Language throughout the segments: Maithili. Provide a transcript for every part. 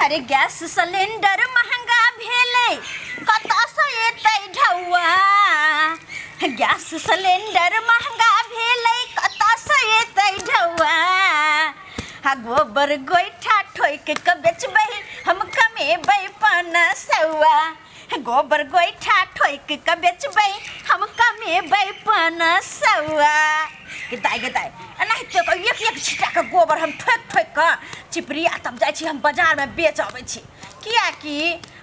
अरे गैस सिलेंडर महंगा भेलै कतऽसँ एतै ढौआ गैस सिलेंडर महंगा भेलै कतऽसँ एतै ढौआ आ गोबर गोइठा ठोकि कऽ बेचबै हम कमेबै पनसौआ गोबर गोइठा ठोकि कऽ बेचबै हम कमेबै पनसौआ गे दाइ गे दाइ एनाहिते कऽ एक एक छिट्टाके गोबर हम ठोकि ठोकि कऽ चिपरिया तब जाइ छी हम बाजारमे बेच अबै छी किएकि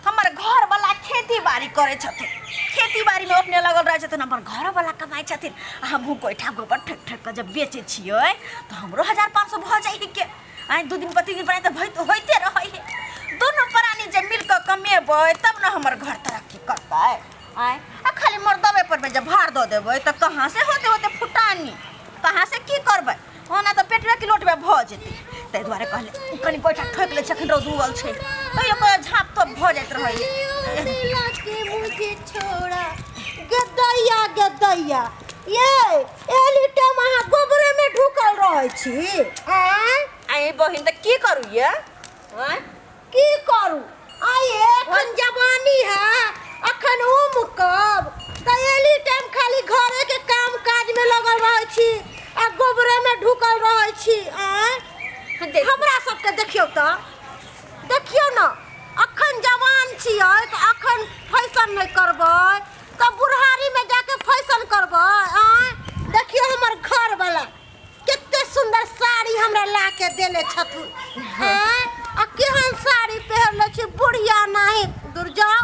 हमर घरवला खेती बाड़ी करै छथिन खेती बाड़ीमे अपने लगल रहै छथिन हमर घरोवला कमाइ छथिन आ हमहूँ गोइठा गोबर ठोकि ठोकि कऽ जब बेचै छियै तऽ हमरो 1500 भऽ जाइ के आइ 2 दिन पर 3 दिन पर तऽ होइते रहै है दुनू प्राणी जे मिल कऽ कमेबै तब ने हमर घर तरक्की करतै आँय आ खाली मर्दबे पर मे जे भार दऽ देबै तऽ कहाँ से होते होते फुटानी कहाँ से की करबै ओना तऽ पेटवे के लोटवे भऽ जेतै ताहि दुआरे कहले कनि गोइठा ठोकि लै छै अखन रौद उगल छै कहियो कहियो झाँप तोप भऽ जाइत रहै के मुझे छोड़ा गदैया गदैया ये एली टाइम अहाँ गोबरे में ढुकल रहै छी आँय आइ बहिन तऽ की करू ये आँय की करू आइ एखन जवानी है अखन उम्र कब तऽ एनी टाइम खाली घरे के काम काज में लगल रहै छी आ गोबरे में ढुकल रहै छी आँय हमरा सबके देखियौ तऽ देखियौ ने अखन जवान छियै तऽ अखन फैशन नहि करबै तऽ बुढ़ारीमे जाके फैशन करबै आँय देखियौ हमर घरवला कते सुंदर साड़ी हमरा ला के देले छथुन आँय आ केहन साड़ी पहिरले छी बुढ़िया नाही दूर जाओ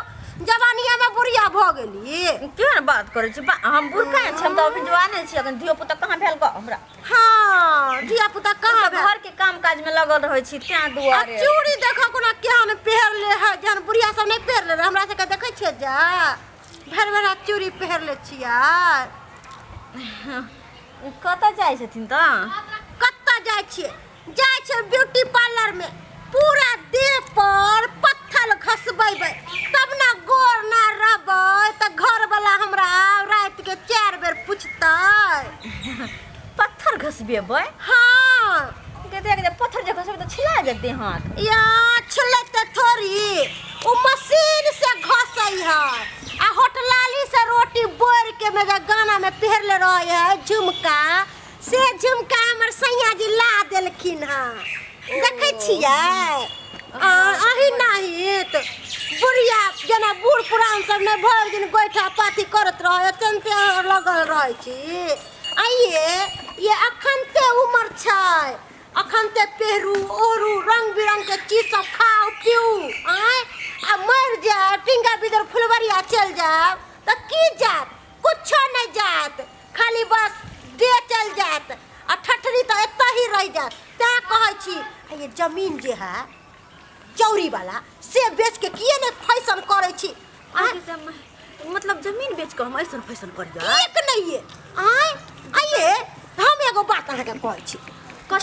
जवानिया में बुढ़िया भऽ गेली केहन बात करै छी बा हम बुढ़का छी हम तऽ अभी जवाने छी अखन धियो पुता कहाँ भेल गऽ हमरा हाँ धिया पुता कहाँ तऽ घर के काम काज में लगल रहै छी तें आ दुआरे चूड़ी देखो कोना केहन पहिरले है जेहन बुढ़िया सब नहीं पहिरले रहे हमरा सबके देखै छियै जा भरि भरा चूड़ी पहिरले छियै कतऽ जाइ छथिन तऽ कतऽ जाइ छियै जाइ छियै ब्यूटी पार्लर में पूरा देह पर पत्थर घसबेबै तब ने गोर ना रहबै तऽ घरवला हमरा राति के 4 बेर पुछतै पत्थर घसबेबै हाँ के देख दे पत्थर जे घसबै तऽ छिला जेतै हाथ या छिलेतै थोड़ी ओ मशीन से घसै है आ होटलाली से रोटी बोर के में जे गाना में पहिरले रहे है झुमका से झुमका हमर सैया जी ला देलखिन हँ देखै छियै आ अही नाही तऽ बुढ़िया जेना बूढ़ पुरान सब ने भरि दिन गोइठा पाथी करैत रहै तेनते लगल रहै छी आइए ये अखन ते उमर छै अखन ते पेहरू ओढ़ू रंग बिरंग के चीज सब खाउ पीऊ आँय आ मरि जायब टिंगा बिदर फुलवरिया चलि जायब तऽ की जायत कुछो नहि जायत खाली बस देह चलि जायत आ ठठरी तऽ एतऽ ही रहि जायत तैं कहै छी आ ये जमीन जे है चौरी वाला से बेच के किए नहि फैशन करै छी आँय मतलब जमीन बेच कऽ हम ऐसन फैशन करियै किएक नहि ये आँय आइए हम एगो बात अहाँके कहै छी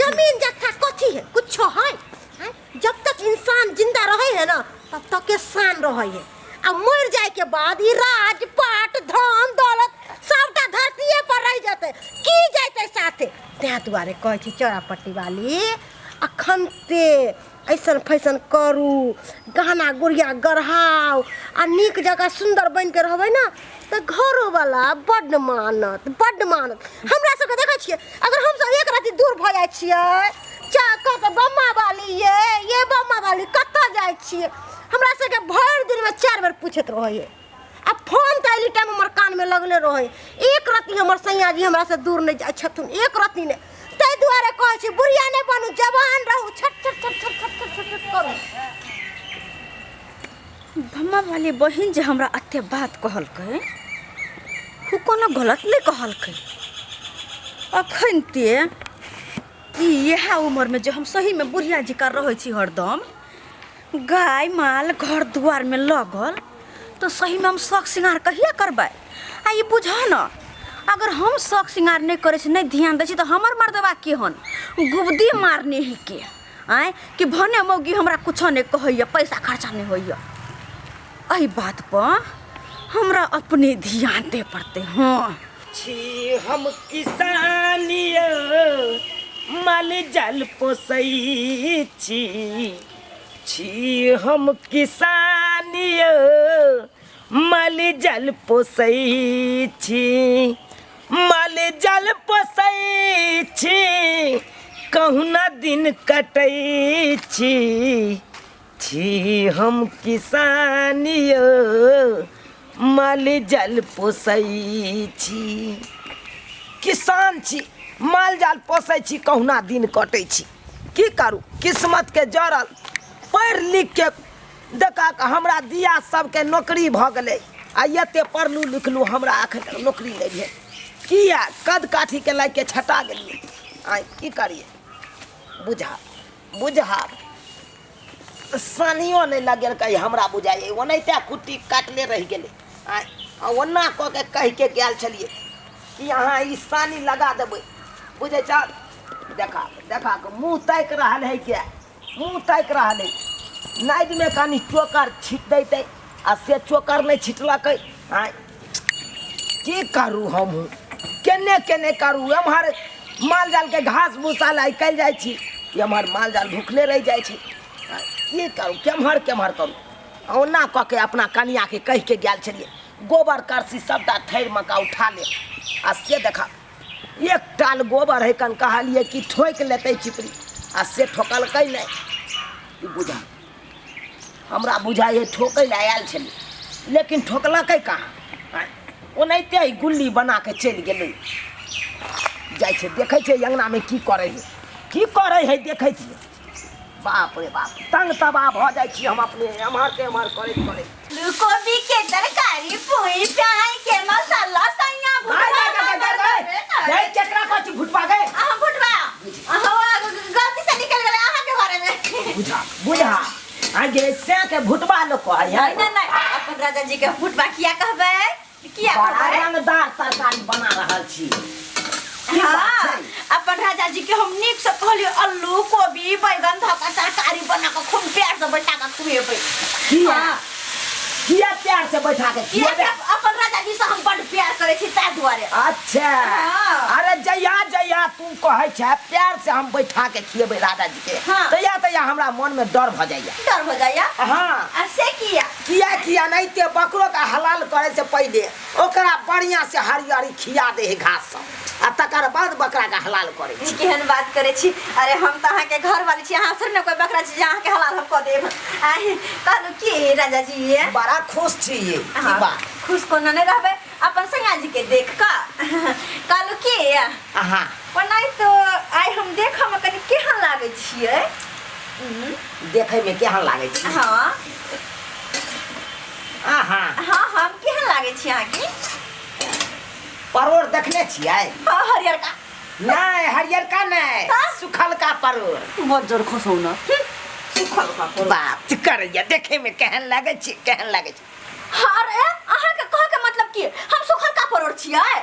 जमीन जत्था कथी है कुछो है आँय? जब तक इंसान जिंदा रहे है ना तब तक के शान रहे है आ मर जाए के बाद ई राज पाट धन दौलत सबटा धरतीये पर रह जेतै की जैतै साथे तें दुआरे कहै छी चौरा पट्टी वाली अखन ते ऐसन फैशन करू गहना गुड़िया गढ़ाउ आ नीक जकाँ सुन्दर बनि कऽ रहबै ने तऽ घरोवला बड्ड मानत बड्ड मानत हमरा सबके देखै छियै अगर हमसब एक रत्ती दूर भऽ जाइ छियै चा कहतै बम्मा वाली ये ये बम्मा वाली कतऽ जाइ छियै हमरा सबके भरि दिनमे 4 बेर पूछैत रहैए आ फोन तऽ एनी टाइम हमर कानमे लगले रहै एक रत्ती हमर सैया जी हमरासँ दूर नहि जाइ छथुन एक रत्ती नहि ताहि दुआरे कहै छी बुढ़िया नहि बनू जवान रहू छट छट छट छट छट छट छट छट करू भम्मा वाली बहिन जे हमरा एते बात कहलकै ओ कोनो गलत नहि कहलकै अखन ते ई इएह उमरमे जे हम सहीमे बुढ़िया जकाँ रहै छी हरदम गाय माल घर दुआरमे लगल तऽ सहीमे हम शौक श्रृंगार कहिया करबै आ ई बुझह ने अगर हम शौक श्रृंगार नहि करै छी नहि ध्यान दै छी तऽ हमर मर्दबा केहन गुबदी मारने ही के आँय कि भने मौगी हमरा कुछो नहि कहैए पैसा खर्चा नहि होइए एहि बातपर हमरा अपने ध्यान दे पड़तै हँ छी हम किसान यौ माल जाल पोसै छी। छी हम किसान यौ माल जाल पोसै छी माल जाल पोसै छी कहुना दिन कटै छी छी हम किसान यौ माल जाल पोसै छी किसान छी माल जाल पोसै छी कहुना दिन कटै छी की करू किस्मतके जड़ल पढ़ि लिखके देखा कऽ हमरा दिया सबके नौकरी भऽ गेलै आ एते पढ़लहुँ लिखलहुँ हमरा एखन तक नौकरी नहि भेल किया कद काठीके लागिके छटा गेलियै आँय की करियै बुझा बुझा सानियो नहि लगेलकै हमरा बुझाइए ओनाहिते कुट्टी काटले रहि गेलै आँय आ ओना कऽ के कहिके गेल छलियै कि अहाँ ई सानी लगा देबै बुझै छह देखा देखा कऽ मुँह ताकि रहल है के मुँह ताकि रहल है नादिमे कनि चोकर छीट दैतै आ से चोकर नहि छिटलकै आँय की करू हमहूँ केने केने करू एम्हर माल जालके घास भूसा लए कयल जाइ छी एम्हर माल जाल भुखले रहि जाइ छै की करू केम्हर केम्हर करू ओना कऽ के अपना कनियाके कहिके गेल छलियै गोबर करसी सबटा थैर मका उठा ले आ से देखा एक टाल गोबर है कन कहलियै कि ठोकि लेतै चिपरी आ से ठोकलकै नहि ई बुझा हमरा बुझाइ हइ ठोकै लए आयल छलै लेकिन ठोकलकै कहाँ आँय, ओनाहिते ही गुल्ली बना के चलि गेलै जाइ छै देखै छै अङ्गनामे की करै हइ की करै हइ देखै छियै बाप रे बाप तंग तबाह भऽ जाइ छी हम अपने एम्हर से एम्हर करैत करैत आलू गोभी के तरकारी पूरी प्याज के मसाला सैया गाय, गाय, गाय, गाय, गाय, गाय, केकरा कहै छी भुटबा गै अहाँ भुटबा अहाँ गलती से निकल गेलै अहाँ के बारे में बुझा बुझा आ गे से के भुटबा लोक कहै है नहीं नहीं नहीं अपन राजा जी के भुटबा किया कहबै किया बड़ा कहबै रंगदार तरकारी बना रहल छी की बात हाँ, छै? अपन राजा जी के हम नीक से कहलियो आलू कोबी बैगन धऽ के तरकारी बना के खूब प्यार से बैठा के खुएबै किया हाँ। किया प्यार से बैठा के किया खिएबै अपन राजा जी से हम बड प्यार करै छी ताहि दुआरे अच्छा हाँ। अरे जहिया जहिया तू कहै छै प्यार से हम बैठा के खिएबै राजा जी के हाँ। तहिया तहिया हमरा मन में डर भऽ जाइया डर हो जाइया हाँ आ से किया किया किया नहीं ते बकरो के हलाल करे से पहले ओकरा बढ़िया से हरियरी खिया दे है घास सब आ तकर बाद बकरा के हलाल करे ई केहन बात करै छी अरे हम तऽ अहाँके घर वाली छी अहाँ थोड़े ने कोई बकरा छी जे अहाँके हलाल हम कऽ देब आँय, कहलहुँ की राजा जी बड़ा खुश छी ये की अहाँ बात खुश कोना नहि रहबै अपन सैया जी के देख कऽ कहलहुँ की अहाँ ओनाहि तो आइ हम देखऽमे कनि केहन लागै छियै देखै में केहन लागै छै हँ अहाँ हँ हम केहन लागै छी अहाँके परोड़ देखने छियै हँ हरियरका नहि हरियरका नहि तऽ? सुखलका परोड़ बज्जर खसौना सुखल का बात करैया देखै में केहन लागै छै केहन लागै छै अरे अहाँके कहके मतलब की हम सुखल का परोड़ छियै